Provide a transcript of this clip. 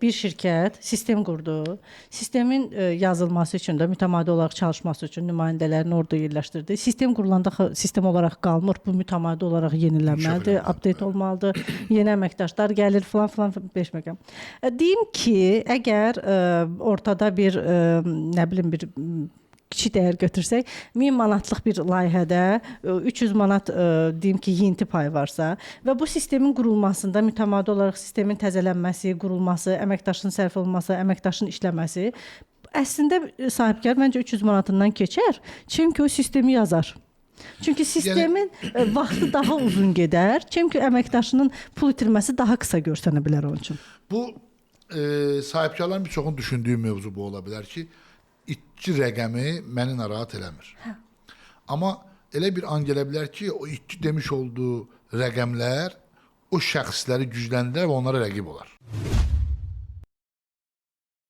Bir şirkət sistem qurdu. Sistemin yazılması üçün də mütəmadi olaraq çalışması üçün nümayəndələrini orada yerləşdirdi. Sistem qurulanda axı sistem olaraq qalmır, bu mütəmadi olaraq yenilənməlidir, update olmalıdır. Yeni əməkdaşlar gəlir filan filan beş məqam. Deyim ki, əgər ortada bir nə bilim bir kiçik dəyər götürsək, 1000 manatlıq bir layihədə 300 manat deyim ki, yeyinti payı varsa və bu sistemin qurulmasında mütəmadi olaraq sistemin təzələnməsi, qurulması, əməkdaşın sərf olunması, əməkdaşın işləməsi əslində sahibkar məncə 300 manatından keçər, çünki o sistemi yazar. Çünki sistemin vaxtı daha uzun gedər, çünki əməkdaşının pul itirməsi daha qısa görsənə bilər onun üçün. Bu sahibkarların bir çoxunun düşündüyü mövzu bu ola bilər ki, itki rəqəmi məni narahat eləmir. Hə. Amma elə bir an gələ bilər ki, o itki demiş olduğu rəqəmlər o şəxsləri gücləndirər və onlara rəqib olar.